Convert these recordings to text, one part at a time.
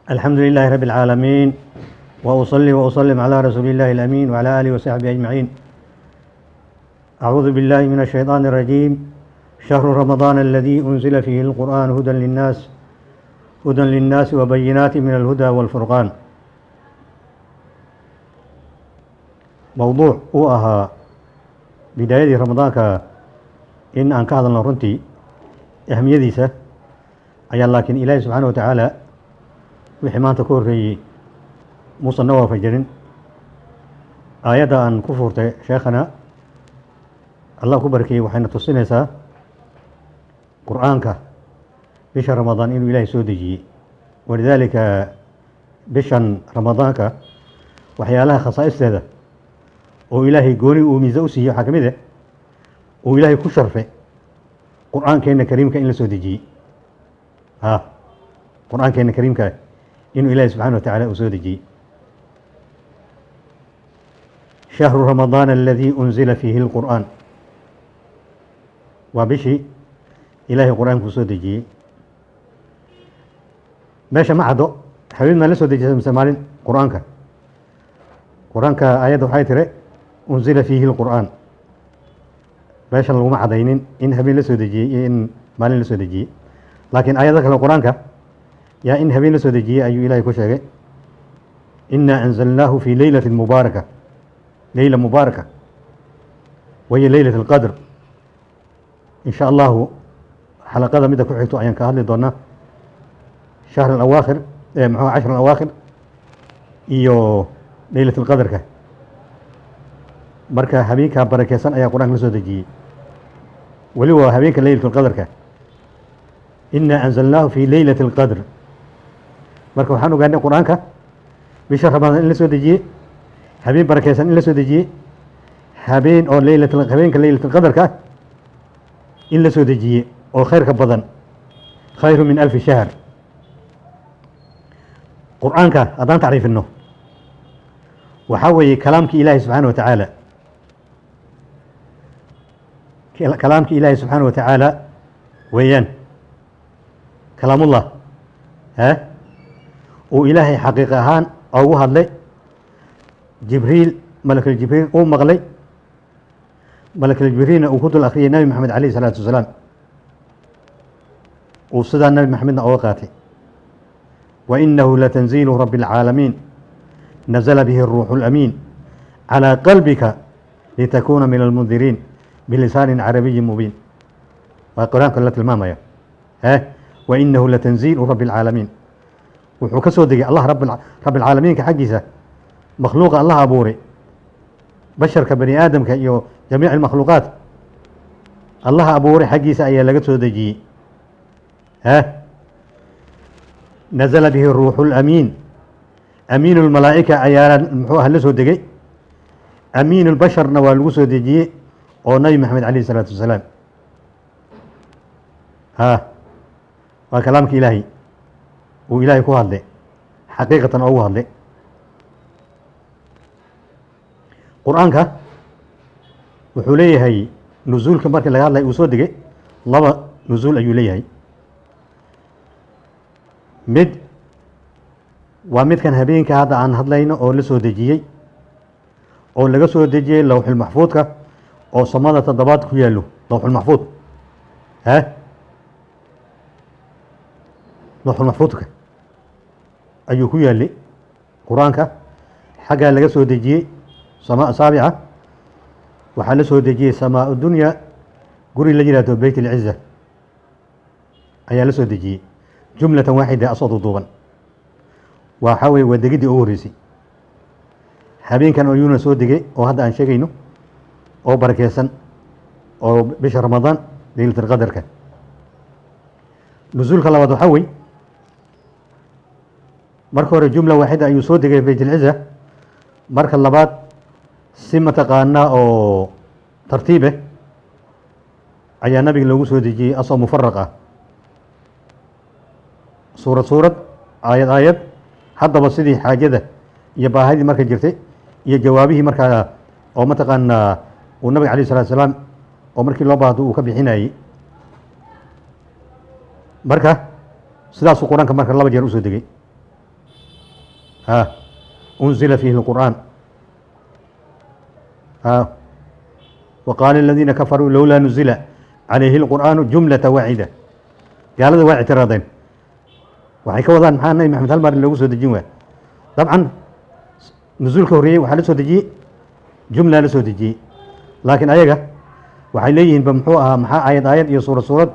الحمد لله رب العالمين، وأصلي وأسلم على رسول الله الأمين وعلى آله وصحبه أجمعين. أعوذ بالله من الشيطان الرجيم. شهر رمضان الذي أنزل فيه القرآن هدى للناس وبينات من الهدى والفرقان. Mowduuc uu ahaa bidaayadii Ramadaanka in aan ka hadalno, runtii ahamiyadiisa ayaa, laakiin Ilaahi subxaana wa tacaala wixii maanta ka horreeyey muusan na waafajanin. Aayadda aan ku furtay, sheekhana Allah ku barakeeyey, waxayna tusinaysaa Qur'aanka bisha Ramadaan inuu Ilaahay soo dejiyey. Walidaalika bishan Ramadaanka waxyaalaha khasaa'isteeda oo Ilaahay gooni uu miise u siiyey waxaa ka mid ah uu Ilaahay ku sharfay Qur'aankeenna kariimka in la soo dejiyey. Ha, Qur'aankeenna kariimka inuu Ilaahay subxana wa tacaala uu soo dejiyey. شهر رمضان الذي أنزل فيه القرآن, waa bishii Ilaahay Qur'aanku soo dejiyey. Meesha ma caddo habeen maa la soo dejisay mise maalin Qur'aanka. Qur'aanka aayadda waxay tiri أنزل فيه القرآن. Meeshan laguma cadaynin in habeen la soo dejiyey iyo in maalin la soo dejiyey, laakiin aayado kale Qur'aanka yaa in habeen la soo dejiyey ayuu Ilahay ku sheegay: إنا أنزلناه في ليلة مباركة. ليلة مباركة وهي ليلة القدر. In sha Allahu xalaqada midda ku xigto ayaan ka hadli doonaa shahr alawaakhir, muxuu cashar alawaakhir iyo leylat alqadarka. Marka habeenkaa barakeysan ayaa Qur'anka la soo dejiyey, weli waa habeenka leylat alqadarka. إنا أنزلناه في ليلة القدر. Marka waxaan ogaanay Qur'aanka bisha Ramadaan in la soo dejiyey, habeen barakeysan in la soo dejiyey, habeen oo leylat habeenka leylat alqadarka in la soo dejiyey oo khayrka badan, خير من ألف شهر. Qur'aanka haddaan tacriifino, waxaa weeye kalaamkii Ilaahi subxaana wa tacaala. Kalaamkii Ilaahi subxaana wa tacaala weeyaan, kalaamullah ha uu Ilaahay xaqiiq ahaan ugu hadlay Jibriil, malakul Jibriil uu maqlay, malakul Jibriilna uu ku dul akhriyay Nabi Maxamed alayhi salaatu wasalaam, uu sidaa Nabi Maxamedna oga qaatay. وإنه لتنزيل رب العالمين، نزل به الروح الأمين على قلبك لتكون من المنذرين بلسان عربي مبين. Waa Qur-aanka la tilmaamaya. Ha, وإنه لتنزيل رب العالمين. Wuxuu ka soo degay Allah rab alcaalamiinka xaggiisa. Makhluuqa Allah abuuray, basharka bani aadamka iyo jamiic almakhluuqaat Allah abuuray xaggiisa ayaa laga soo dejiyey. Ha, نزل به الروح الأمين. أمين الملائكة ayaa muxuu ah la soo degay, أمين البشر na waa lagu soo dejiyey oo Nabi Maxamed alayh isalaatu wasalaam. Ha, waa kalaamka Ilaahay uu Ilaahay ku hadlay, xaqiiqatan ugu hadlay. Qur-aanka wuxuu leeyahay nuzuulka markii laga hadlay uu soo degay, laba nuzuul ayuu leeyahay. Mid waa midkan habeenka hadda aan hadlayno oo la soo dejiyey, oo laga soo dejiyey lowxulmaxfuudka oo samada toddobaad ku yaallo. Lowxulmaxfuud, ha, lowxulmaxfuudka ayuu ku yaalay Qur-aanka. Xaggaa laga soo dejiyey samaa saabica. Waxaa la soo dejiyey samaa dunya, guri la yihahdo Beyt alciza ayaa la soo dejiyey جملة واحدة, asoo duuduuban. Waxaa weye waa degiddii ugu horreysay. Habeenkan ayuuna soo degay oo hadda aan sheegayno oo barakeysan oo bisha Ramadaan leylat alqadarka. Nusuulka labaad waxaa wey marka hore جملة واحدة ayuu soo degay Beyt alciza. Marka labaad si mataqaanaa oo tartiibeh ayaa nabiga loogu soo dejiyey, asoo mufaraq ah, suurad suurad, aayad aayad, haddaba sidii xaajada iyo baahidii marka jirtay iyo jawaabihii markaa oo mataqaanaa uu nabiga alayh salatu salaam oo markii loo baahdo uu ka bixinayey. Marka sidaasuu Qur-aanka marka laba jeer usoo degay. Ha, unzila fiihi اlqur'aan. Ha, waqaala aladiina kafaruu lowlaa nuzila calayhi اlqur'aanu jumlata waaxida. Gaalada waa ictiraadeen, waxay ka wadaan maxaa Nabi Maxamed hal marin loogu soo dejin waay? Dabcan nuzuulka horreeyey waxaa la soo dejiyey jumla la soo dejiyey, laakiin ayaga waxay leeyihiin ba muxuu ahaa, maxaa aayad aayad iyo suurad suurad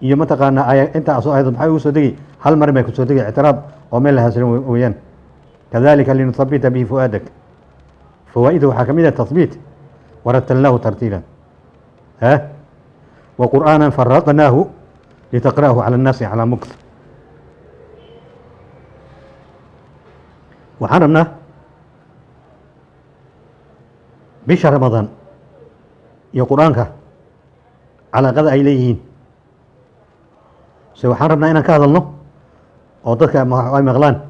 iyo mataqaanaa aaya intaasoo aayadood maxay ugu soo degi? Hal marin bay ku soo degi. Ictiraad oo meel la haasirin weeyaan. Kadalika linuthabita bihi fu'aadak. Fawaa'ida waxaa ka mid ah tathbiit. Waratalnaahu tartiila. Ha, wa qur'aanan faraqnaahu litaqra'ahu cala annaasi calaa mukth. Waxaan rabnaa bisha Ramadaan iyo Qur-aanka calaaqada ay leeyihiin, se waxaan rabnaa inaan ka hadalno oo dadka ay maqlaan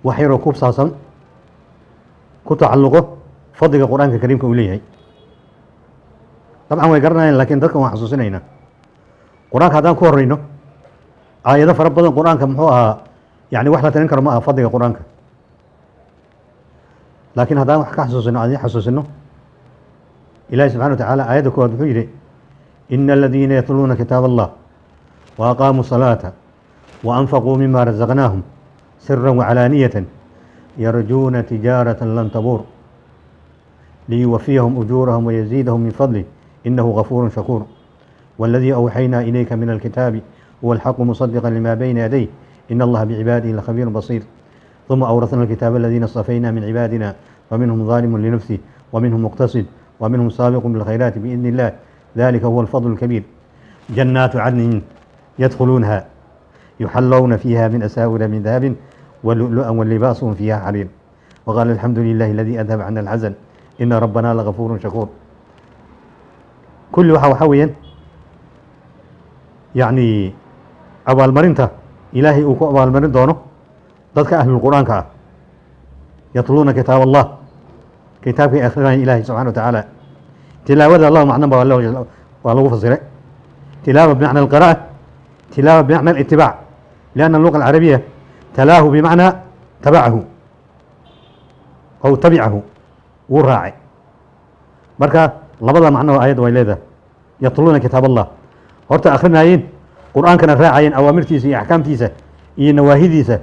wax yaroo ku saabsan, ku tacalluqo fadliga Qur-aanka kariimka uu leeyahay. Dabcan way garanayaan, lakin dadkan waan xasuusinaynaa. Qur-aanka haddaan ku horeyno, aayado fara badan Qur-aanka muxuu ahaa, yani wax la tirin karo ma aha fadliga Qur-aanka, laakiin haddaan wax ka xasuusino, aan xasuusino, Ilahi subxana wa tacaala aayadda koowaad wuxuu yidhi: ina aladiina yatluuna kitaab allah wa aqaamuu salaata wa anfaquu mima razaqnaahum sira wacalaaniyata yarjuuna tijaarata lan tabuur liyuwafiyahum ujuurahum wayaziidahum min fadlih inahu gafuuru shakuur. والذي أوحينا إليك من الكتاب هو الحق مصدقا لما بين يديه إن الله بعباده لخبير بصير. ثم أورثنا الكتاب الذين اصطفينا من عبادنا فمنهم ظالم لنفسه ومنهم مقتصد ومنهم سابق بالخيرات بإذن الله ذلك هو الفضل الكبير. جنات عدن يدخلونها يحلون فيها من أساور من ذهب ولؤلؤا ولباسهم فيها حرير. وقال الحمد لله الذي أذهب عنا الحزن إن ربنا لغفور شكور. كل waxa weeyaan yacni abaalmarinta Ilaahay uu ku abaalmarin doono dadka ahlul Qur'aanka ah, yatluuna kitaab Allah, kitaabkay akhrinaya Ilaahay subxana wa tacaala. Tilaawada Allah macno ba waa lagu fasiray: tilaawa bimacna alqira'a, tilaawa bimacna alitibaac, lianna alluga alcarabiya talaahu bimacnaa tabacahu aw tabicahu, wuu raacay. Marka labada macno aayadda way leedahay. Yatluuna kitaab Allah, horta akrinaayeen Qur'aankana, raacayeen awaamirtiisa iyo axkaamtiisa iyo nawaahidiisa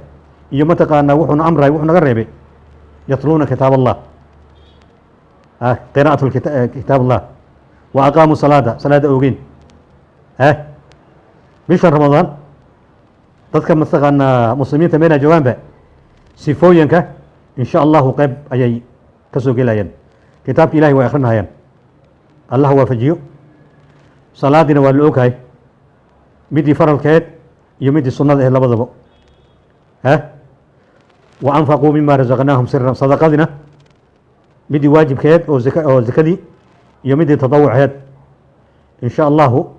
iyo mataqaanaa wuxuuna amray, wuxuu naga reebay. Yatluuna kitaab Allah, qiraa'atu kitaab Allah. Wa aqaamuu salaada, salaada ogeyn. Bishan Ramadaan dadka mataqaanaa muslimiinta meelaa joogaanba sifooyinka in sha Allahu qayb ayay ka soo gelayaan. Kitaabka Ilahay way akrinayaan, Allah waafajiyo. Salaadiina waa la ogyahay, midii faralkeed iyo midii sunnada aheed labadaba. Ha, wa anfaquu mima razaqnaahum siran, sadaqadina midii waajibkeed oo zaka oo zakadii iyo midii tadawuceed. In sha Allahu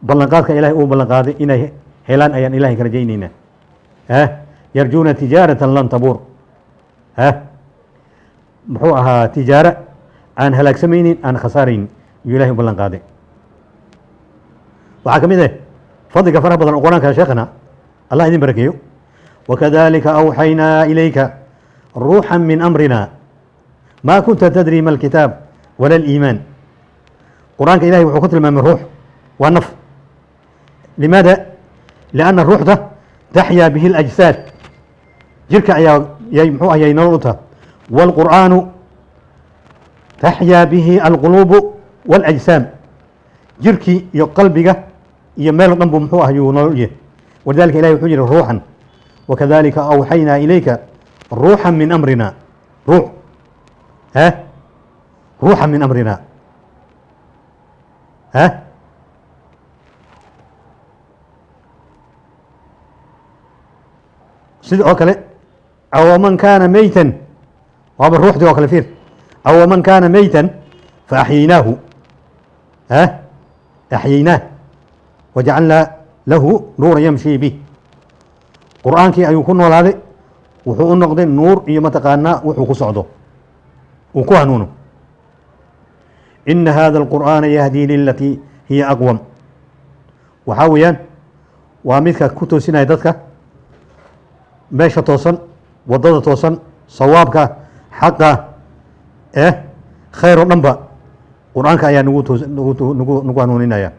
ballanqaadka Ilahay uu ballanqaaday inay helaan ayaan Ilahay ka rajaynaynaa. Ha, yarjuuna tijaaratan lan tabuur. Ha, muxuu ahaa, tijaara aan halaagsamaynin, aan khasaaraynin iyuu Ilahay u ballan qaaday. Waxaa ka mid ah fadliga faraha badan oo Qur-aanka, sheekhana Allah idin barakeeyo: wakadalika awxaynaa ilayka ruuxa min amrina ma kunta tadri ma alkitaab wala aliimaan. Qur-aanka Ilahay wuxuu ku tilmaamay ruux, waa naf. Limaada? Lianna ruuxda taxyaa bihi alajsaad, jirka ayaa yay muxuu ayay nolol u taha. wاlqur'aanu taxyaa bihi alquluubu wاlajsaam, jirkii iyo qalbiga iyo meel o dhan buu muxuu ah yuu nolol yahay. Walidalika Ilahi wuxuu yihi ruuxan: wakadalika awxaynaa ilayka ruuxa min amrina. Ruux, ha, ruuxa min amrina. Ha, sida oo kale awaman kaana meytan, waaba ruuxdii oo kale fiir: awaman kaana meytan faaxyaynaahu, ha, axyaynaah wajacalnaa lahu nuuran yamshi bih. Qur'aankii ayuu ku noolaaday, wuxuu u noqday nuur iyo mataqaanaa wuxuu ku socdo uu ku hanuuno. Ina hada alqur'aana yahdii lilatii hiya aqwam. Waxaa weeyaan waa midka ku toosinaya dadka meesha toosan. Waddada toosan, sawaabka, xaqa, khayr oo dhan ba Qur-aanka ayaa nagu toos nagu nagu nagu hanuuninaya.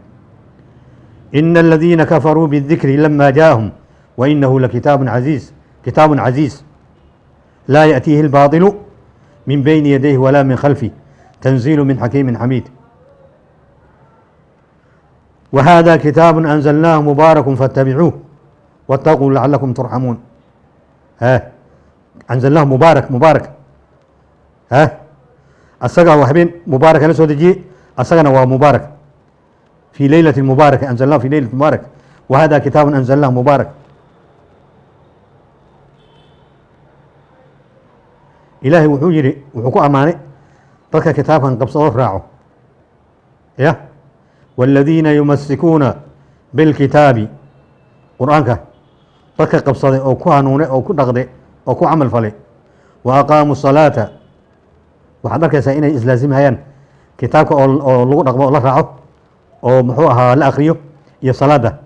Ina aladiina kafaruu bidikri lama jaءahum wainahu lakitaab caziiz, kitaab caziiz, laa yaأtiihi اlbaطilu min bayni yadayhi walaa min khalfih, tanziilu min xakiimin xamiid. Whada kitaabu anzalnaahu mubaarak faاtabicuuh wاtaquu lacalakum turxamuun. Anzalnaahu mubaarak, mubaarak asaga waa habeen mubaaraka la soo dejiyey, asagana waa mubaarak. Fi leylati mubaaraka anzalnahu fi leylati mubaarak, wahada kitaabun anzalnahu mubaarak. Ilaahay wuxuu yihi, wuxuu ku ammaanay dadka kitaabkan qabsadoo raaco, ya wاladiina yumasikuuna bilkitaabi, qur-aanka dadka qabsaday oo ku hanuunay oo ku dhaqday oo ku camal falay, wa aqaamuu salaata. Waxaad arkaysaa inay islaasimhayaan kitaabka oo lagu dhaqmo oo la raaco oo muxuu ahaa la akriyo iyo salaada.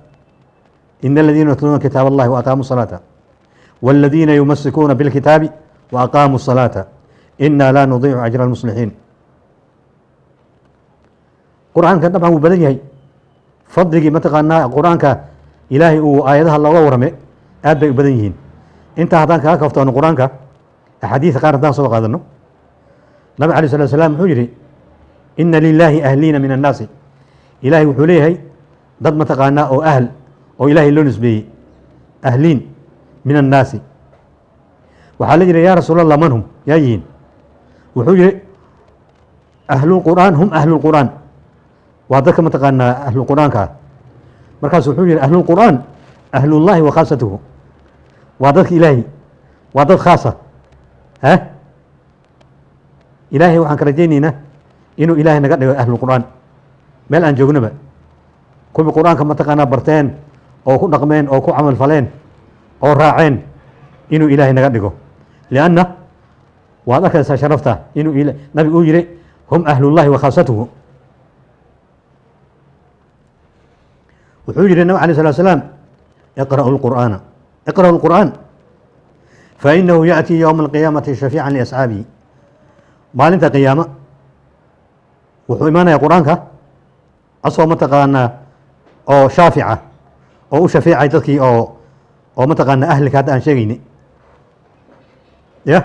Ina aladiina yatluuna kitaab allahi wa aqaamuu salaata wاladiina yumasikuuna bilkitaabi wa aqaamuu salaata ina laa nudiicu ajra almuslixiin. Qur-aanka dabcan wuu badan yahay fadligii, mataqaanaa, qur-aanka Ilaahay uu aayadaha looga warame aad bay u badan yihiin. Intaa haddaan kaga kaftoono qur-aanka, axaadiida qaar haddaan soo qaadano, Nabig alay slat slam wuxuu yihi: ina lilaahi ahliina min annaasi. Ilaahay wuxuu leeyahay dad mataqaanaa oo ahl oo Ilaahay loo nisbeeyey, ahliin min annaasi. Waxaa la yihi: ya Rasuul Allah, man hum? Yaa yihiin? Wuxuu yihi: ahlulqur'aan, hum ahlulqur'aan, waa dadka mataqaanaa ahlulqur'aanka ah. Markaasu wuxuu yihi: ahlulqur'aan ahlullahi wa khaasatuhu, waa dadka Ilaahay, waa dad khaasa. Ilaahay waxaan ka rajaynaynaa inuu Ilaahay naga dhigo ahlulqur'aan meel aan joognaba, kuwii qur-aanka mataqaanaa barteen oo ku dhaqmeen oo ku camal faleen oo raaceen inuu Ilaahay naga dhigo, lianna waad arkaysaa sharafta inuu Nabigu uu yihi: hum ahlullahi wa khaasatuhu. Wuxuu yihi Nabig alay slat slaam: iqra'u lqur'aana, iqra'u lqur'aan fainahu yaأtii yowma alqiyaamati shafiican liasxaabihi. Maalinta qiyaama wuxuu imaanaya qur-aanka asoo mataqaanaa oo shaafica oo u shafiicay dadkii oo mataqaanaa ahlika hadda aan sheegayni. Ya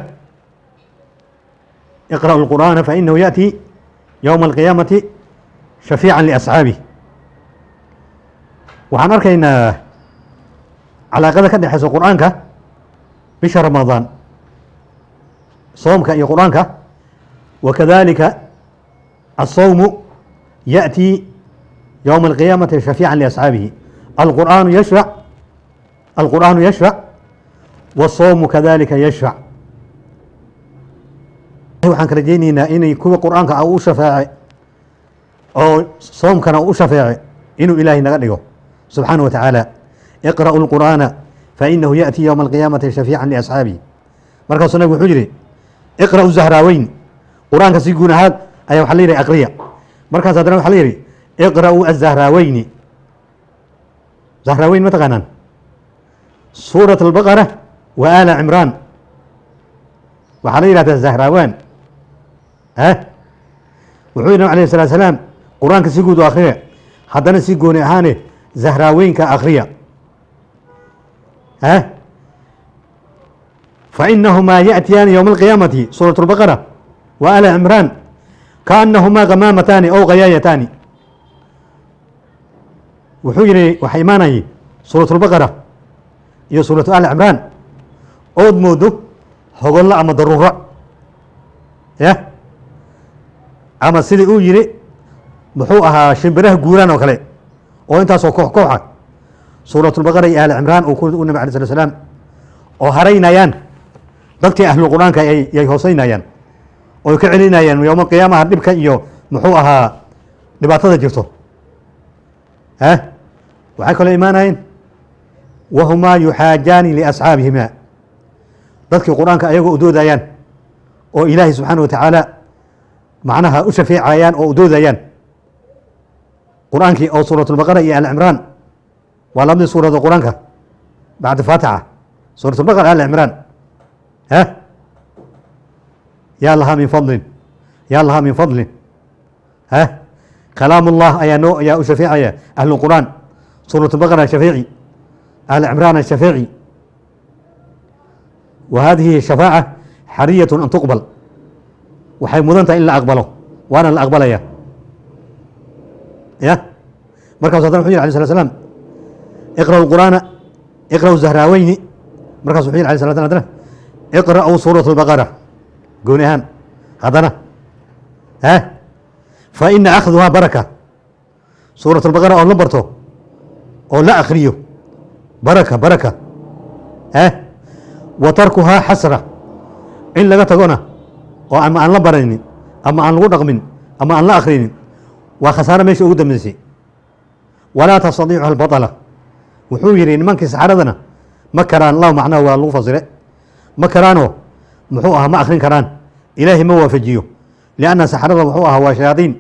iqra'u lqur'aana fainahu yaأtii yowma alqiyaamati shafiican liasxaabih. Waxaan arkaynaa calaaqada ka dhexeysa qur-aanka bisha Ramadaan, soomka iyo qur-aanka. Wakadalika asawmu yaأtii yowma alqiyaamati shafiican liasxaabihi. Alqur'aanu yashfac, alqur'aanu yashfac, wasawmu kadalika yashfac. Waxaan ka rajaynaynaa inay kuwa qur-aanka u shafeece oo soomkana u shafeece inuu Ilaahay naga dhigo subxaanaه wa tacaala. Iqra'u lqur'aana fainahu yaأtii yowma alqiyaamati shafiican liasxaabihi. Markaasuu nabig wuxuu yihi: iqra'u zahraaweyn. Qur-aanka si guun ahaan ayaa waxa la yidhi aqriya, markaas haddana waxa la yidhi: iqra'uu azahraaweyni. Zahraaweyn ma taqaanaan? Suurat albaqara wa aala Cimraan waxaa la yidhahdaa zahraawaan. Wuxuu yidhi nabig alayh salatu salaam: qur-aanka si guud u akriya, haddana si gooni ahaane zahraaweynka akriya, fainahumaa yaأtiyaani yowma alqiyaamati, suurat اlbaqara wa aala Cimraan, kaanahumaa gamaamataani ow ghayaayataani. Wuxuu yihi waxaa imaanayay suurat اlbaqara iyo suuratu aali Cimraan ood moodo hogollo ama daruuro, ya ama sidai uu yihi muxuu ahaa shimbiraha guuraan oo kale oo intaasoo koox kooxa, suuratulbaqara iyo aali Cimraan uu ku nabig alay slat slaam oo haraynayaan dadkii ahlu qur-aanka yay hooseynayaan oo ka celinayaan yowma qiyaamaha dhibka iyo muxuu ahaa dhibaatada jirto. Waxay kaloo imaanayeen wahumaa yuxaajaani liasxaabihima, dadkii qur-aanka ayagoo udoodayaan oo Ilaahay subxaana wa tacaala macnaha u shafeecayaan oo udoodayaan qur-aankii oo suuratulbaqara iyo aali Cimraan waa labadii suurado qur-aanka bacda Faatixa, suuratulbaqara, aali Cimraan. Ha, yaa lahaa min fadlin, yaa lahaa min fadlin. Ha, kalaam ullah ayaa noo ayaa u shafeecaya ahlu qur'aan. Suurat baqara shafeeci, ahli cimraan shafeeci. Wa hadihi shafaaca xariyatu an tuqbal, waxay mudan tahay in la aqbalo, waana la aqbalaya. Ya markaasu haddana wuxuu yiri alay slat slam: iqra'u qur'aana, iqra'u zahraaweyni. Markaasu wuxuu yiri alay slat slam haddana: iqra'u suurat albaqara gooni ahaan haddana. Ha, fa ina akhduhaa baraka. Suurat albaqara oo la barto oo la akriyo, baraka, baraka. Ha, wa tarkuhaa xasra. In laga tagona oo ama aan la baraynin ama aan lagu dhaqmin ama aan la akrinin waa khasaaro meesha ugu dambeysay. Walaa tastadiicuha albaطla. Wuxuu yihi nimankii saxaradana ma karaan. Laba macnaha waa lagu fasire. Ma karaanoo muxuu ahaa? Ma akrin karaan, Ilaahay ma waafajiyo, lianna saxarada muxuu ahaa? Waa shayaadiin.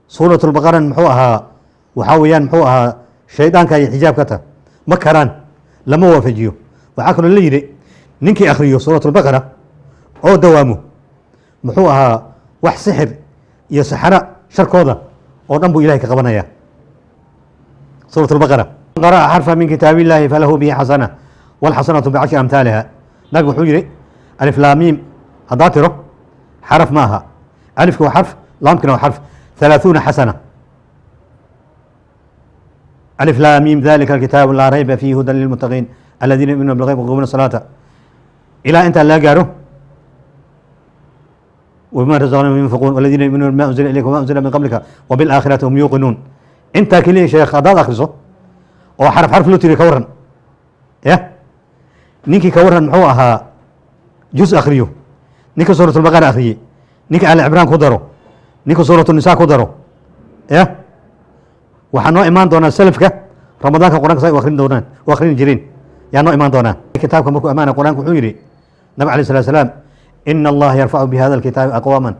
Suurat lbaqaran muxuu ahaa? Waxaa weeyaan muxuu ahaa shaydaanka iyo xijaab ka ta. Ma karaan, lama waafajiyo. Waxaa kaloo la yidhi ninkii akriyo suurat lbaqara oo dawaamo muxuu ahaa wax sixir iyo saxara sharkooda oo dhan buu ilahay ka qabanaya. Suurat lbaqara: qara'a xarfa min kitaab illahi falahu bihi xasana, walxasanatu bicashri amhaaliha. Nabigu wuxuu yihi: alif laamiim haddaa tiro, xaraf ma aha, alifka waa xarf, laamkina waa xarf, 30 xasana. Alif laamiim dalika alkitaabu laa rayba fiihi hudan lilmuttaqiin aladiina yuminuuna bilghayb wayaquumuuna salaata ilaa intaa laga gaaro wbima razaqnahum yunfiquun waladiina yuminuuna bima unzila ilayka wama unzila min qablika wabilaakhirati hum yuuqinuun. Intaa keliya, sheekh, haddaad akhriso oo xaraf xarf loo tiriyo, ka waran ya ninkii ka waran muxuu ahaa juz akhriyo, ninka suurat albaqara akhriyey, ninka Ali Cimraan ku daro, ninka suurat nisa ku daro? Ya waxaa noo imaan doonaa salafka Ramadaanka Qur'anka say u akrin doonaan, u akrini jireen yaa noo imaan doonaa. Kitaabka markuu amaana Qur'anka, wuxuu yidhi Nabig alayh salatu salaam: ina Allaha yarfacu bi hada alkitaabi aqwaama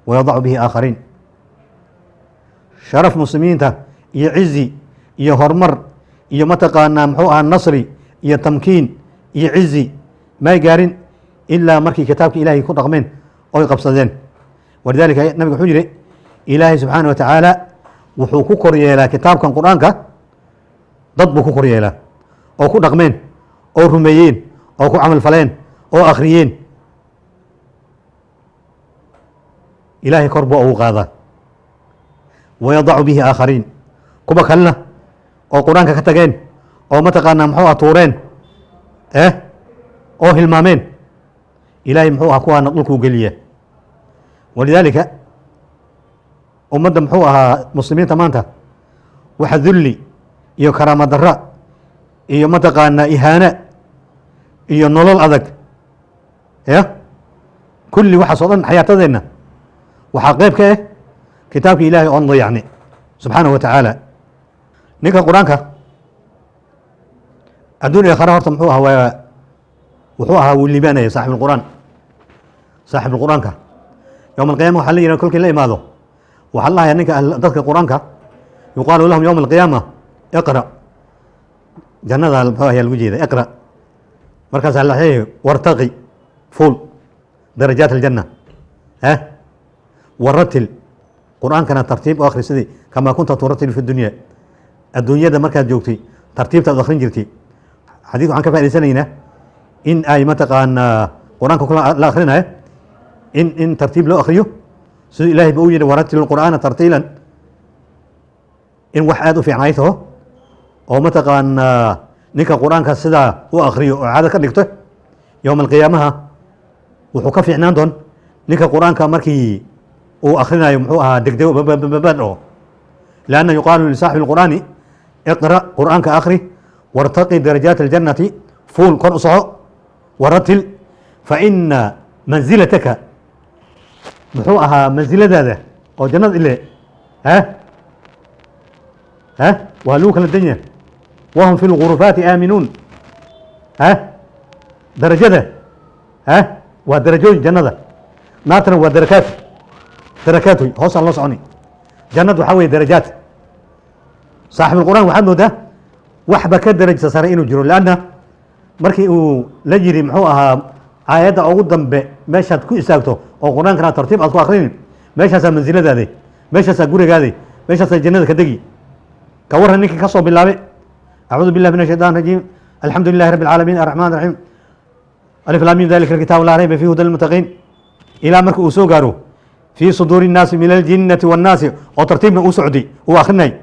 wayadacu bihi aakhariin. Sharaf muslimiinta iyo cizi iyo horumar iyo mataqaanaa muxuu ahaa nasri iyo tamkiin iyo cizi may gaarin ilaa markii kitaabka Ilahay ku dhaqmeen oy qabsadeen. Walidalika nabiga wuxuu yihi: Ilaahay subxaana wa tacaala wuxuu ku kor yeelaa kitaabkan Qur'aanka dad buu ku kor yeelaa oo ku dhaqmeen oo rumeeyeen oo ku camal faleen oo akhriyeen. Ilaahay kor buu ugu qaadaa. Wayadacu bihi aakhariin, kuwa kalena oo Qur-aanka ka tageen oo mataqaanaa muxuu ah tuureen oo hilmaameen, Ilaahay muxuu ah kuwaana dhulkuu geliya. Walidaalika ummadda muxuu ahaa muslimiinta maanta waxa dulli iyo karaama dara iyo mataqaanaa ihaana iyo nolol adag ya kulli waxaas oo dhan xayaatadeenna waxaa qeyb ka ah kitaabka Ilaahay oon dayacni subxaanahu wa tacaala. Ninka Qur-aanka adduun iyo aakhara horta muxuu ahaa waa wuxuu ahaa wuu liibaanaya saaxib alqur'aan. Saaxib alqur'aanka yowma alqiyama waxaa la yidhaha kolkii la imaado, waxaa la dhahayaa ninka dadka Qur-aanka, yuqaalu lahum yowma alqiyaama: iqra. Jannada muxuu ayaa lagu jeeda iqra. Markaasaa la leeyahay: wartaqi, fuul darajaat aljanna, waratil. Qur-aankana tartiib u akhri sidii kamaa kunta turatil fi dunya, adduunyada markaad joogtay tartiibtaad akhrin jirtay. Xadiid waxaan ka faa'idaysanaynaa in ay mataqaanaa Qur-aanka kula la akhrinayo in tartiib loo akhriyo, siduu Ilaahay ba u yidhi: waratil qur'aana tartiilan. In wax aad u fiican ay taho oo mataqaanaa ninka Qur-aanka sidaa u akhriyo oo caado ka dhigto, yowma alqiyaamaha wuxuu ka fiicnaan doon ninka Qur-aanka markii uu akhrinayo muxuu ahaa degdego babababad oo. lianna yuqaalu lisaaxibi alqur'aani: iqra, Qur'aanka akhri, wartaqi darajaat aljannati, fuul kor u soco, waratil, fa ina manzilataka muxuu ahaa mansiladaada oo jannada ile ha ha waa lagu kala danya. Wahum fi lgurufaati aaminuun. Ha, darajada ha waa darajooyin jannada, naartana waa darakaat, darakaat wey, hoosaan loo soconi. Jannad waxaa weye darajaat. Saaxib alqur'aan waxaad moodaa waxba ka darajsa sare inuu jiro, lanna markii uu la yiri muxuu ahaa Aayadda ugu dambe meeshaad ku istaagto oo Qur-aankana tartiib aad ku akrinin, meeshaasaa mansiladaade, meeshaasaa gurigaade, meeshaasaa jannada ka degi. Ka warran ninkii ka soo bilaabay acuudu billahi min ashaytaan rajiim, alxamdu lilahi rabbi alcaalamiin, arraxmaan raxiim, alif laam miim, dalika alkitaabu laa rayba fiihi hudan lilmuttaqiin, ilaa marka uu soo gaaro fii suduuri nnaasi min aljinnati wannaasi, oo tartiibna uu socday, uu akrinay,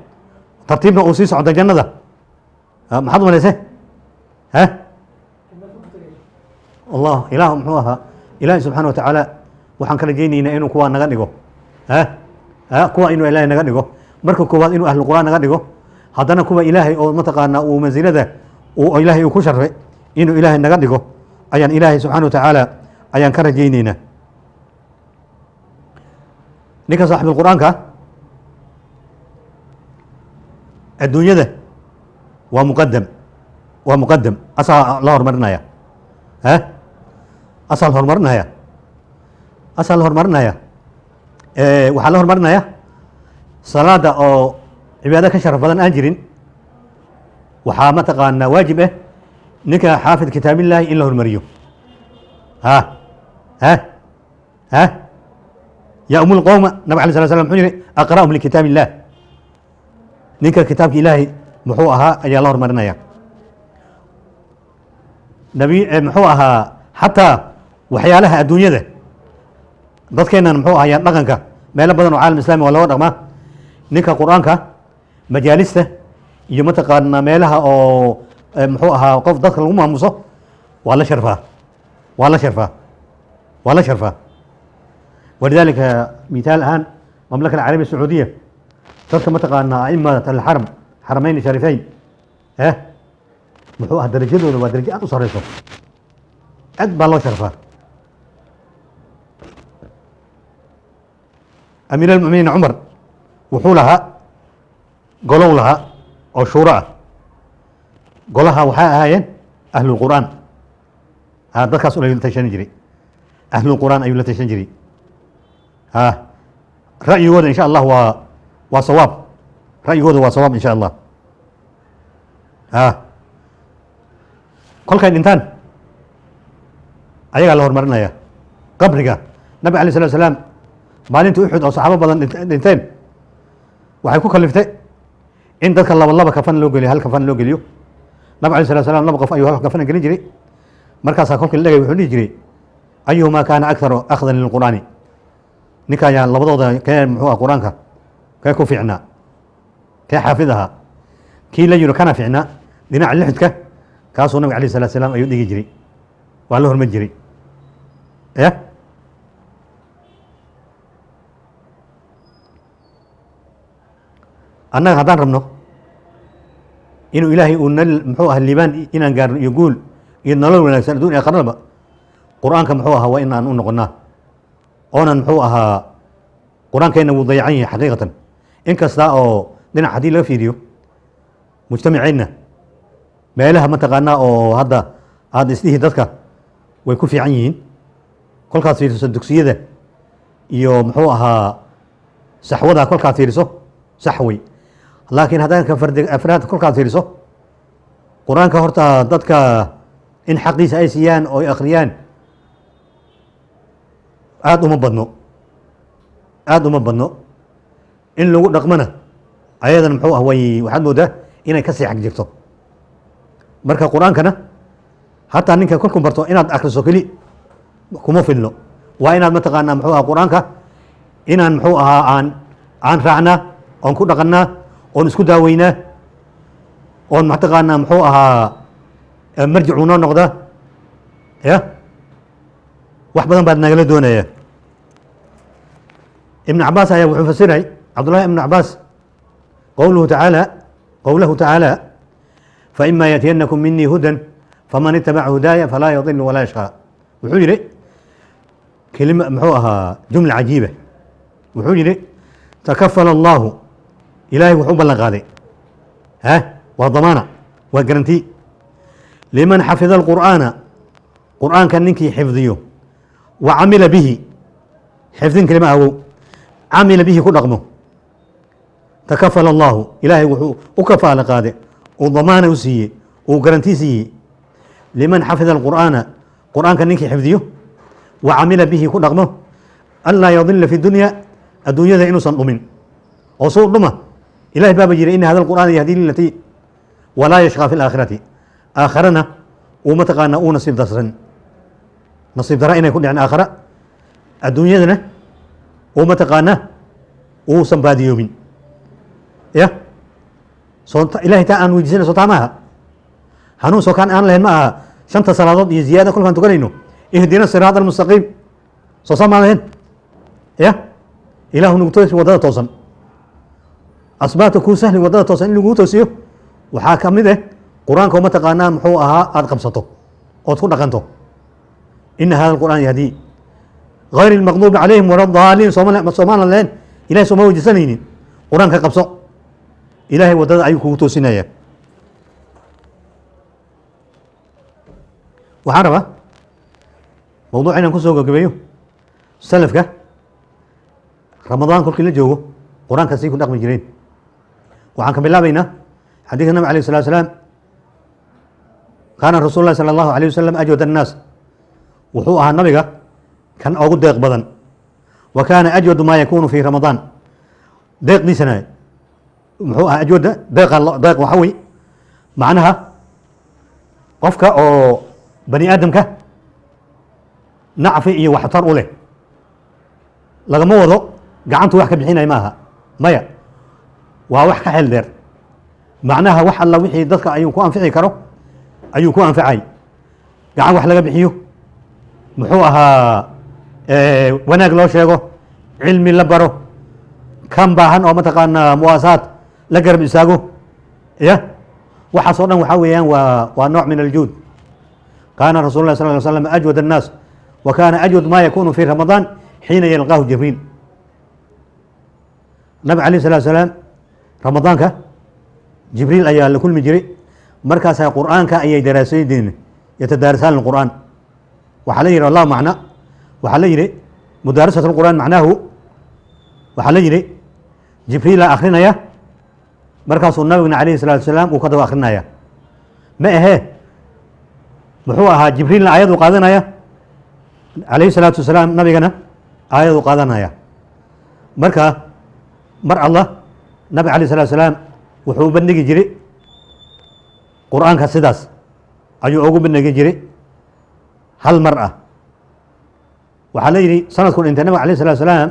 tartiibna uu sii socday jannada, maxaad umalayse? Ha, Allah ilaah muxuu ahaa? Ilaahi subxaana watacaala waxaan ka rajaynaynaa inuu kuwaa naga dhigo, ha ha, kuwa inuu Ilaahay naga dhigo. Marka koowaad inuu ahlu Qur'aan naga dhigo, haddana kuwa Ilaahay oo mataqaanaa uu mansilada uu Ilaahay uu ku sharfay inuu Ilaahay naga dhigo ayaan Ilaahay subxaana watacaala ayaan ka rajaynaynaa. Ninka saaxibulqur'aanka adduunyada waa muqadam, waa muqadam, asaa la horumarinaya, ha, asaa la horumarinaya, asaa la horumarinaya. Waxaa la horumarinaya salaada oo cibaado ka sharaf badan aan jirin. Waxaa mataqaanaa waajib ah ninka xaafid kitaabillaahi in la horumariyo. Ha ha ha, yaa umu lqowma, nabig alay sala slam muxuu yihi? Aqra'hum likitaab illah. Ninka kitaabka Ilaahay muxuu ahaa ayaa la horumarinaya. Nabi muxuu ahaa, xataa waxyaalaha adduunyada dadkeennan muxuu ahaa dhaqanka meelo badan oo caalam islami waa looga dhaqmaa. Ninka Qur-aanka majaalista iyo mataqaanaa meelaha oo muxuu ahaa qof dadka lagu maamuso waa la sharfaa, waa la sharfaa, waa la sharfaa. Walidaalika mithaal ahaan Mamlaka Alcarabiya Sacuudiya dadka mataqaanaa a'imat alxaram, xaramayn sharifeyn, muxuu ah, darajadooda waa darajo aad u sareyso, aad baa loo sharfaa. Amiir almuminiin Cumar wuxuu lahaa golow lahaa oo shuuro ah. Golaha waxay ahaayeen ahlulqur'aan, ha, dadkaas la tashan jiray, ahlulqur'aan ayuu la tashan jiray. Ha, ra'yigooda insha Allah waa sawaab, ra'yigooda waa sawaab insha Allah. Ha, kolkay dhintaan ayagaa la horumarinaya qabriga. Nabig alay salatu salaam maalintii Uxud oo saxaabo badan dhinteen waxay ku kaliftay in dadka laba laba kafan loo geliyo, hal kafan loo geliyo. Nabig alay salatu salam laba qof ayuu hal kafan gelin jiray. Markaasaa kolkii la dhegay wuxuu dhihi jiray: ayuhumaa kaana akharu akhdan lilqur'aani? Ninka ayaa labadooda kee muxuu ah Qur-aanka kee ku fiicnaa, kee xaafid ahaa? Kii la yiro kana fiicnaa dhinaca lixidka, kaasuu nabig alayh salatu salaam ayuu dhigi jiray, waa la hormari jiray. Ya, annaga haddaan rabno inuu Ilaahay uu nal muxuu aha liibaan inaan gaarno iyo guul iyo nolol wanaagsan adduun iyo aakhiraba, Qur-aanka muxuu ahaa waa in aan u noqonnaa oonan muxuu ahaa. Qur-aankeenna wuu dayacan yahay xaqiiqatan, in kasta oo dhinac haddii laga fiiriyo mujtamaceenna meelaha mataqaanaa oo hadda aada isdhihi dadka way ku fiican yihiin, kolkaad fiiriso dugsiyada iyo muxuu ahaa saxwada, kolkaad fiiriso saxwey, laakiin haddaan ka fardi afraad kolkaad fiiriso Qur-aanka horta dadka in xaqiisa ay siiyaan oo ay akhriyaan aada uma badno, aada uma badno. In lagu dhaqmana ayadana muxuu ah way waxaad moodaa inay ka sii xag jirto. Marka Qur-aankana hataa ninka kolku barto inaad akriso keli kuma filno, waa inaad mataqaanaa muxuu aha Qur-aanka inaan muxuu ahaa aan raacnaa oon ku dhaqannaa oon isku daaweynaa oon mataqaanaa muxuu ahaa marjicuu noo noqdaa. Ya, wax badan baad nagala doonaya. Ibn Cabaas ayaa wuxuu fasiray, Cabdullahi ibn Cabaas, qowluhu tacaala, qowlahu tacaala: faima yaatiyanakum minii hudan faman itabaca hudaaya falaa yadilu walaa yashqaa. Wuxuu yihi kelima muxuu ahaa jumla cajiiba. Wuxuu yihi: takafala Allahu, Ilaahay wuxuu u ballan qaaday, ha, waa damaana, waa garanti, liman xafida alqur'aana, qur'aanka ninkii xifdiyo, wa camila bihi, xifdin kelima awow, camila bihi, ku dhaqmo. Takafala Allahu, Ilaahay wuxuu u kafaala qaade, uu damaana u siiyey, uu garanti siiyey, liman xafida alqur'aana, Qur-aanka ninkii xifdiyo, wa camila bihi, ku dhaqmo, anlaa yadila fi dunya, adduunyada inuusan dhumin. Oo suu dhuma? Ilahay baaba yiri: "Ina hada alqur'aana yahdi lilatii", walaa yashqaa fi laakhirati, aakharana uu mataqaanaa uu nasiib darsan, nasiib dara inay ku dhicin aakhara, adduunyadana uu mataqaanaa uusan baadiyoomin. Ya soo ilahay taa aan weydiisanay, soo taa maaha? Hanuun soo kaan aan lahayn ma aha? Shanta salaadood iyo ziyaada kolkaan tukanayno, "Ihdina siraat almustaqiim", soo saa maan lahayn? Ya ilaahu nagu toosi waddada toosan. Asbaabta kuu sahli waddada toosan in laguu toosiyo waxaa ka mid eh Qur-aanka oo mataqaanaa muxuu ahaa aada qabsato ood ku dhaqanto. Ina hada alqur'aan yahdii gayr almaqduubi calayhim wala daaliin. Sooma soomaanan lahayn? Ilahay sooma weydiisanaynin? Qur-aanka qabso, Ilahay waddada ayuu kugu toosinaya. Waxaan rabaa mawduuc inaan kusoo gabagabeeyo. Salafka Ramadaan kolkii la joogo Qur-aanka sii ku dhaqmi jireen. Waxaan ka bilaabaynaa xadiidka nabig alayh salatu salaam: kaana rasuul lahi sala allahu alayh wasalam ajwad annaas, wuxuu ahaa nabiga kan ugu deeq badan. Wa kaana ajwadu maa yakunu fi Ramadaan. Deeqdiisana muxuu ahaa? Ajwada deeqa, deeq waxa wey macnaha qofka oo bani aadamka nacfi iyo waxtar u leh. Lagama wado gacantu wax ka bixinaya maaha, maya, waa wax ka xeel dheer. Macnaha wax alla wixii dadka ayuu ku anfici karo ayuu ku anficay. Gacan wax laga bixiyo, muxuu ahaa, wanaag loo sheego, cilmi la baro, kan baahan oo mataqaanaa muwaasaad la garab istaago, ya waxaas oo dhan waxaa weeyaan waa nooc min aljuud. Kaana rasul lah sal ly slam ajwad annaas, wa kaana ajwad ma yakunu fi Ramadaan xiina yalqaahu Jibriil. Nabig alayh salatu salaam Ramadaanka Jibriil ayaa la kulmi jiray, markaasaa Qur'aanka ayay daraasaydeen, yatadaarasaan alqur'aan. Waxaa la yihi, allahu macna, waxaa la yihi mudaarasat alqur'aan macnaahu, waxaa la yihi Jibriila akrinaya, markaasuu nabigna alayhi salaatu wasalaam uu ka daba akrinaya. Ma ahee, muxuu ahaa, Jibriilna aayaduu qaadanaya alayhi salaatu wasalaam, nabigana aayaduu qaadanaya. Marka mar Allah nabig alayh salatu wasalaam wuxuu u bandhigi jiray Qur'aanka, sidaas ayuu ugu bandhigi jiray hal mar ah. Waxaa la yidhi sanadku dhintay nabig alayh salatu wasalaam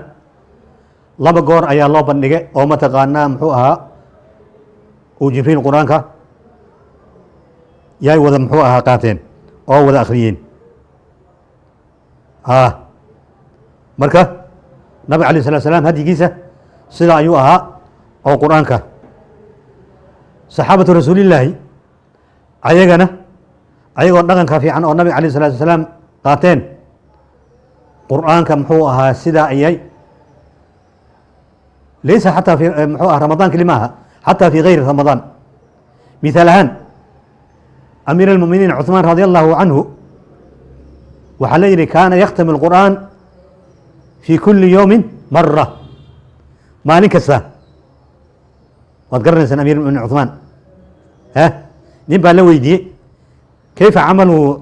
laba goor ayaa loo bandhigay oo mataqaanaa muxuu ahaa uu Jibriil Qur-aanka yay wada muxuu ahaa qaateen oo wada akhriyeen. Marka nabig alayh salatu salaam hadyigiisa sidaa ayuu ahaa oo Qur-aanka. Saxaabatu rasuulillaahi ayagana ayagoo dhaqanka fiican oo nabig alayh salatu wasalaam qaateen, Qur-aanka muxuu ahaa sidaa ayay, laysa xataa fi muxuu aha Ramadaan keli maaha, xataa fi gayri Ramadaan. Mithaal ahaan, amiir almuminiin Cuثmaan radi allahu canhu waxaa la yihi kaana yakhtami alqur'aan fi kuli yowmin mara, maalin kasta. Waad garanaysaan amir muminiin Cuثmaan. Nin baa la weydiiyey: kayfa camalu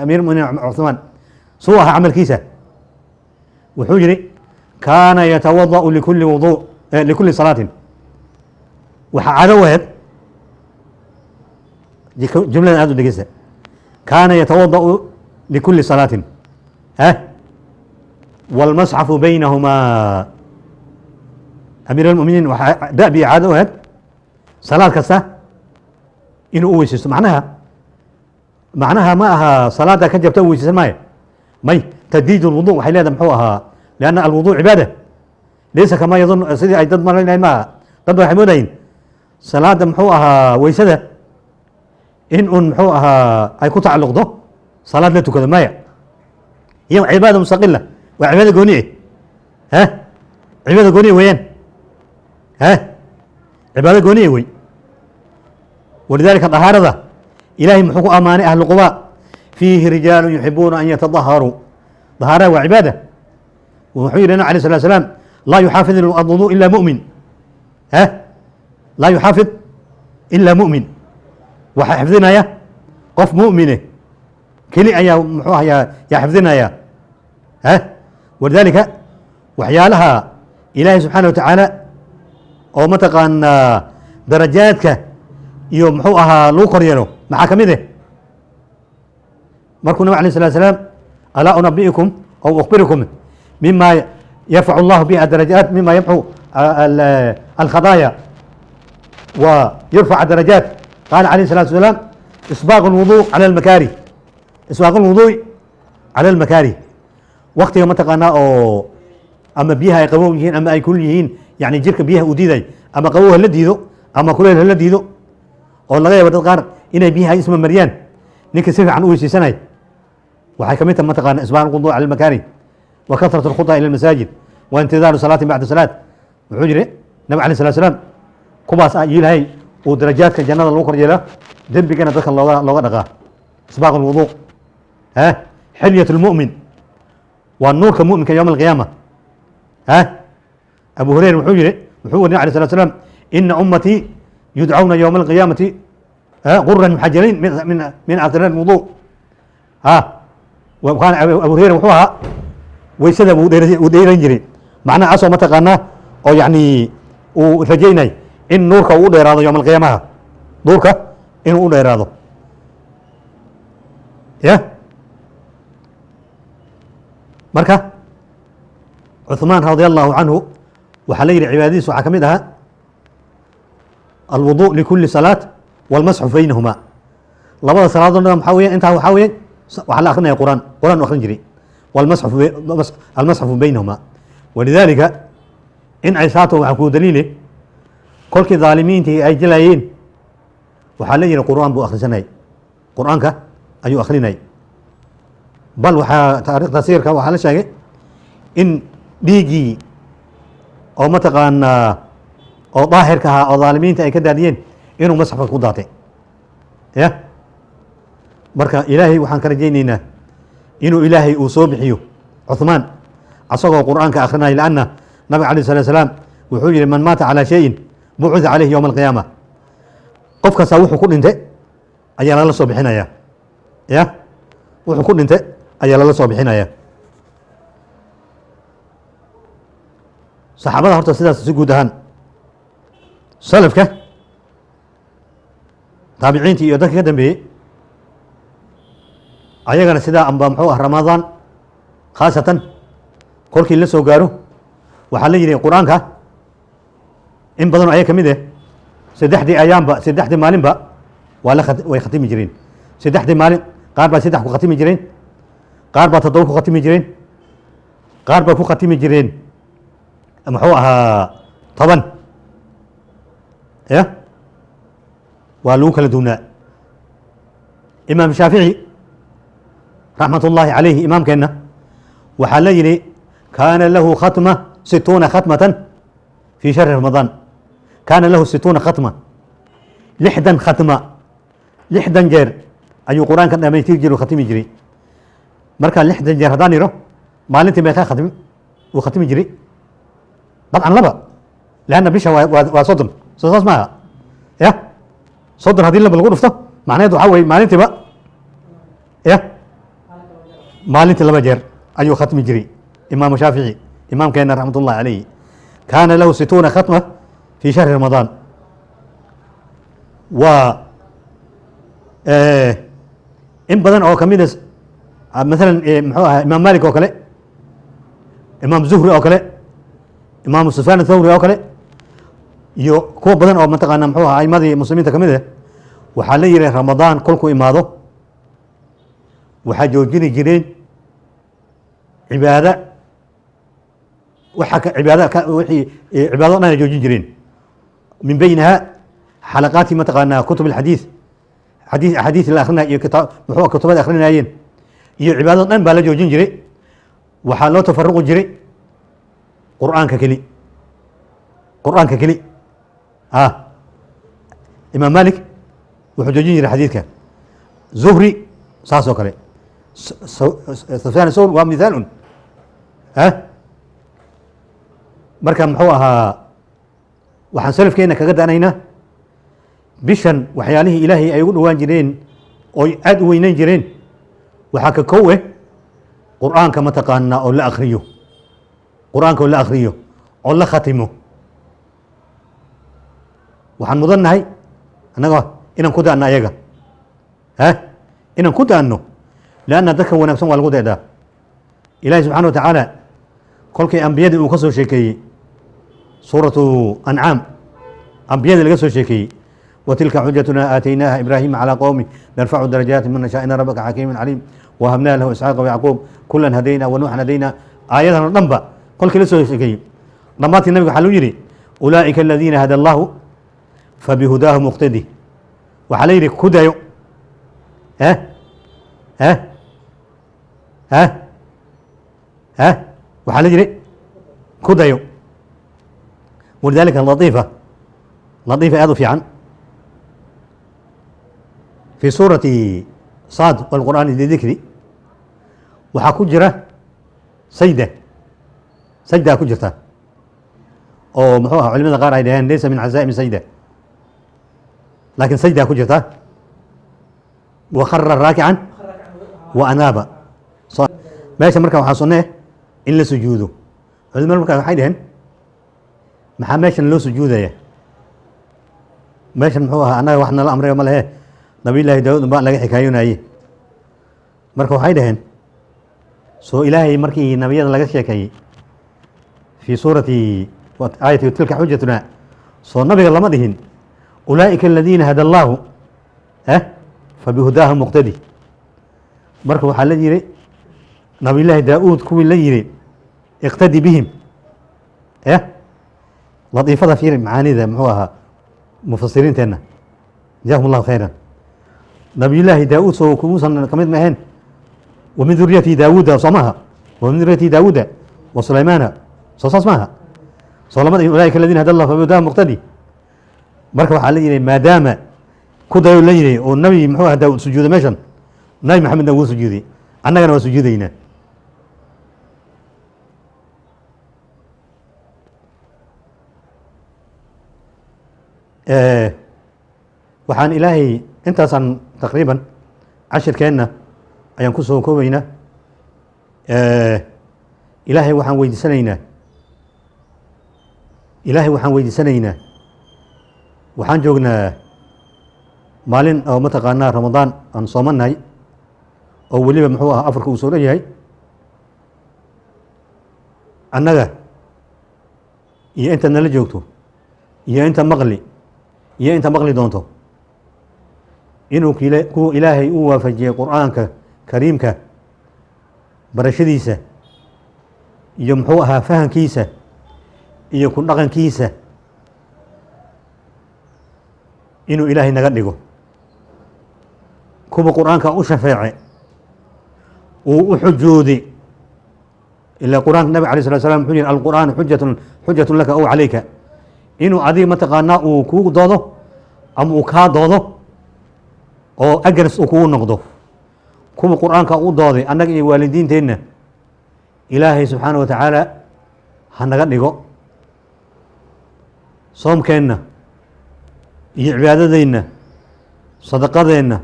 amiir muminiin Cuثmaan, suu ahaa camalkiisa? Wuxuu yihi: kaana yatawada'u likuli wudu, likuli salaatin. Waxaa caado u ahayd, jumladan aad u dhegeysta: kaana yatawada'u likuli salaatin wاlmasxafu baynahumaa. Amiir almuminiin waxaa da'bi caado u ahayd salaad kasta inuu u weyseysto. Macnaha ma aha salaada ka jabta u weyseysan maayo, may. Tadiid lwudu waxay leedahay muxuu ahaa, lianna alwudu cibaada, laysa kama yadun, sidii ay dad malaynayn maaha. Dad ba waxay moodayin salaada muxuu ahaa weysada in un muxuu ahaa ay ku tacalluqdo salaad la tukado. Maya, iyo cibaada mustaqila, waa cibaada gooni eh, cibaada gooni weeyaan, cibaado gooni wey. Walidalika dahaarada ilahay muxuu ku amaanay ahlu Quba? Fiihi rijaalu yuxibuuna an yatadaharuu. Dahaarada waa cibaada. Wuxuu yihi nabig alay slat slam: laa yuxaafid alwudu ila mu'min, laa yuxaafid ila mu'min. Waxaa xifdinaya qof mu'mine. Keli ayaa muxuu ahayaa yaa xifdinaya. Ha, walidaalika waxyaalaha Ilaahay subxaana watacaala oo mataqaanaa darajaadka iyo muxuu ahaa lagu kor yeelo maxaa ka mid eh? Markuu nabig alayh salatu salaam: "Alaa unabi'ikum aw ukhbirikum mima yarfacu allahu bihi adarajaat, mima yamxu alkhadaaya wa yurfac darajaat?" Qaala alayh salatu wasalaam: "Isbaaq alwudu cala almakaari, isbaaq alwudu'i cala almakaari." Waktiga mataqaanaa oo ama biyaha ay qabow yihiin ama ay kulul yihiin, yani jirka biyaha uu diiday, ama qabow hala diido ama kuleyl hala diido, oo laga yaabo dad qaar inay biyaha ay isma mariyaan, ninka si fiican u weysiisanay waxay kamid tahay mataqaana isbaaq alwudu cala almakaari wa kathratu alkhuda ila almasaajid wa intidaaru salaatin bacda salaat. Wuxuu yiri nabi alayh salatu salaam kuwaas ah Ilaahay uu darajaadka jannada lagu kor yeelaa, dembigana dadka looga dhaqaa. Isbaaq alwudu ha xilyat lmu'min, waa nuurka mu'minka yowma alqiyaama. Ha, Abu Hurayra wuxuu yiri, wuxuu wariy alayh salatu salaam: "Ina ummatii yudcawna yowma alqiyaamati guran muxajaliin min athari alwudu." Ha, kaana Abu Hurayra wuxuu ahaa weysada uu dheeran jiray, macnaha asoo mataqaanaa oo yacni uu rajaynay in nuurka uu u dheeraado yowma alqiyaamaha, nuurka inuu u dheeraado. Ya, marka Cuثmaan radia allahu canhu waxaa la yidhi cibaadadiis waxaa ka mid ahaa alwudu likuli salaat walmasxu baynahuma. Labada salaadood dhan maxaa weya? Intaa waxaa weya waxaa la akrinaya quraan, quraan u akrin jiray. Walmasxu almasxu baynahuma. Walidaalika in ay saato waxaa kuu daliile kolkii dhaalimiintii ay jilayeen waxaa la yidhi qur'aan buu akhrisanay, qur'aanka ayuu akhrinay. Bal waxaa taariikhda siirka waxaa la sheegay in dhiiggii oo mataqaanaa oo daahirka ahaa oo dhaalimiinta ay ka daadiyeen inuu masxafka ku daatay. Ya, marka Ilaahay waxaan ka rajaynaynaa inuu Ilaahay uu soo bixiyo Cuثmaan asagoo qur'aanka akrinaya, lanna nabiga alayh salatu salaam wuxuu yihi: "Man maata calaa shayin bucitha caleyhi yowma alqiyaama." Qof kastaa wuxuu ku dhintay ayaa lala soo bixinaya. Ya, wuxuu ku dhintay ayaa lala soo bixinaya. Saxaabada horta sidaas si guud ahaan, salafka, taabiciintii iyo dadka ka dambeeyey ayagana sidaa amba muxuu ah Ramadaan khaasatan kolkii la soo gaaro waxaa la yidhi qur-aanka in badanoo ayaga ka mid eh saddexdii ayaanba, saddexdii maalinba waa la way khatimi jireen. Saddexdii maalin qaar baa saddex ku khatimi jireen, qaar baa toddoba ku khatimi jireen, qaar baa ku khatimi jireen muxuu ahaa 10. Ya, waa lagu kala duwnaa. Imaam Shaafici raxmat ullaahi calayhi, imaamkeenna, waxaa la yidhi kaana lahu khatma 60 khatmatan fi shahri Ramadaan. Kaana lahu 60 khatma, 60 khatma, 60 jeer ayuu qur-aanka dhamaystiri jiray o khatimi jiray. Marka 60 jeer haddaan iro, maalintii meeqa khatmi uu khatimi jiray? Dabcan laba, leanna bisha waa 30, soo saas maaha? Ya, 30 haddii laba lagu dhufto macnaheed waxaa weye maalintiiba, ya, maalintii laba jeer ayuu khatmi jiray Imaamu Shaafici, imaamkeena raxmat ullahi calayhi. Kaana lahu 60 khatma fi shahri Ramadaan. Waa in badan oo kamid a masalan muxuu ahaa Imaam Malik oo kale, Imaam Zuhri oo kale, Imaam Sufyaan Athawri oo kale iyo kuwa badan oo mataqaana muxuu ahaa aimadii muslimiinta kamid ah, waxaa la yihi Ramadaan kolkuu imaado waxaa joojini jireen cibaada, waxa ka cibaada ka wixii cibaado dhan ay joojin jireen, min baynaha xalaqaati mataqaanaa kutub alxadiis, xadiis, axaadiis la akrinaya iyo kitaab muxuu kutubada akrinayeen iyo cibaadado dhan baa la joojin jiray. Waxaa loo tafaruqi jiray qur'aanka keli, qur'aanka keli. Ah, Imaam Malik wuxuu joojin jiray xadiidka, Zuhri saas oo kale, Sufyaan Thawr waa mithaalun. Ha, marka muxuu ahaa waxaan salafkeena kaga da'naynaa bishan waxyaalihii Ilaahay ay ugu dhowaan jireen ooy aad u weyneyn jireen. Waxaa ka kow eh Qur'aanka mataqaanaa oo la akhriyo, Qur'aanka oo la akhriyo oo la khatimo. Waxaan mudannahay annaga inaan ku da'no ayaga, ha inaan ku da'no, lianna dadka wanaagsan waa lagu da'daa. Ilaahi subxaana wa tacaala kolkii ambiyadii uu ka soo sheekeeyey suuratu Ancaam, ambiyadii laga soo sheekeeyey, وتلك حجتنا آتيناها إبراهيم على قومه نرفع درجات من نشاء إن ربك حكيم عليم وهبنا له إسحاق ويعقوب كلا هدينا ونوحا هدينا. آياتنا ضمبا كل كل سو شيء ضمات النبي حلو يري أولئك الذين هدى الله فبهداه مقتدي. وحليري كدايو ها ها ها ها وحليري كدايو. ولذلك اللطيفة لطيفة أدو في عن في سورة صاد والقرآن ذي ذكري waxaa ku jira sajda, sajdaa ku jirta oo muxuu ahaa culimada qaar ay dhaheen laysa min cazaa'imi sajda, laakiin sajdaa ku jirta. Wa khara raakican wa anaaba. Meesha marka waxaa sunne in la sujuudo. Culimada marka waxay dhaheen maxaa meeshan loo sujuudaya? Meeshan muxuu ahaa annaga wax nala amrayo ma lehe, Nabiyullaahi Daawud unbaa laga xikaayonaye. Marka waxay dhaheen soo Ilaahay markii nabiyada laga sheekeeyey fii suurati aayati tilka xujatuna, soo nabiga lama dhihin ulaa'ika aladiina hada allaahu fabihudaahu muqtadi. Marka waxaa la yiri Nabiyullaahi Daa'uud kuwii la yiri iqtadi bihim. Latiifada fiiri macaanida muxuu ahaa mufasiriinteenna jazakum allahu khayran. Nabiyullaahi Daa'uud soo kumuusan kamid ma ahayn ومن ذرية داوود صمها ومن ذرية داوود وسليمان صوصاص معها صلى أولئك الذين هدى الله فبهداهم مقتدي. marka waxaa la yidhi maadaama ku dayo la yidhi oo Nabi muxuu ahaa Daawud sujuuday meeshan, Nabi Maxamedna wuu sujuuday, annagana waa sujuudaynaa. Waxaan Ilaahay intaasaan taqriiban cashirkeenna ayaan ku soo koobaynaa. Ilaahay waxaan weydiisanaynaa, Ilaahay waxaan weydiisanaynaa, waxaan joognaa maalin oo mataqaanaa Ramadaan aan soomannahay oo weliba muxuu ahaa afarka uu soo dhan yahay. Annaga iyo inta nala joogto iyo inta maqli iyo inta maqli doonto inuu kuwa Ilaahay u waafajiyey Qur'aanka kariimka barashadiisa iyo muxuu ahaa fahankiisa iyo ku dhaqankiisa inuu Ilaahay naga dhigo kuwa Qur'aanka u shafeece uu u xujoodi. Ilaa Qur'aanka Nabi alayhi salatu wasalaam wuxuu yidhi alqur'aanu xujatun laka aw calayka, inuu adiga mataqaanaa uu kugu doodo ama uu kaa doodo oo against uu kugu noqdo. Kuwa Qur'aanka u dooday annaga iyo waalidiinteenna Ilaahay subxaana wa tacaala ha naga dhigo. Soomkeenna iyo cibaadadeenna, sadaqadeenna,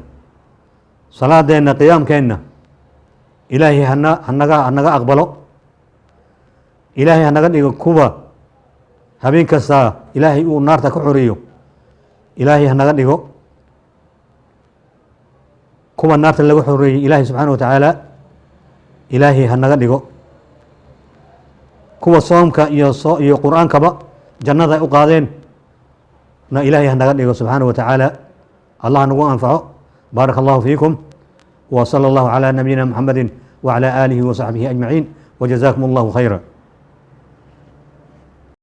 salaadeenna, qiyaamkeenna Ilaahay hanaga aqbalo. Ilaahay hanaga dhigo kuwa habeen kasta Ilaahay uu naarta ka xoreeyo. Ilaahay hanaga dhigo kuwa naarta laga xoreeyey. Ilaahay subxaana wa tacaala Ilaahay hanaga dhigo kuwa soomka iyo Qur'aankaba jannada ay u qaadeen na Ilaahay hanaga dhigo subxaana wa tacaala. Allah nagu anfaco. Baaraka allahu fiikum wa sala allahu calaa nabiyina Muxamedin wa calaa aalihi wa saxbihi ajmaciin wa jazaakum allahu khayra.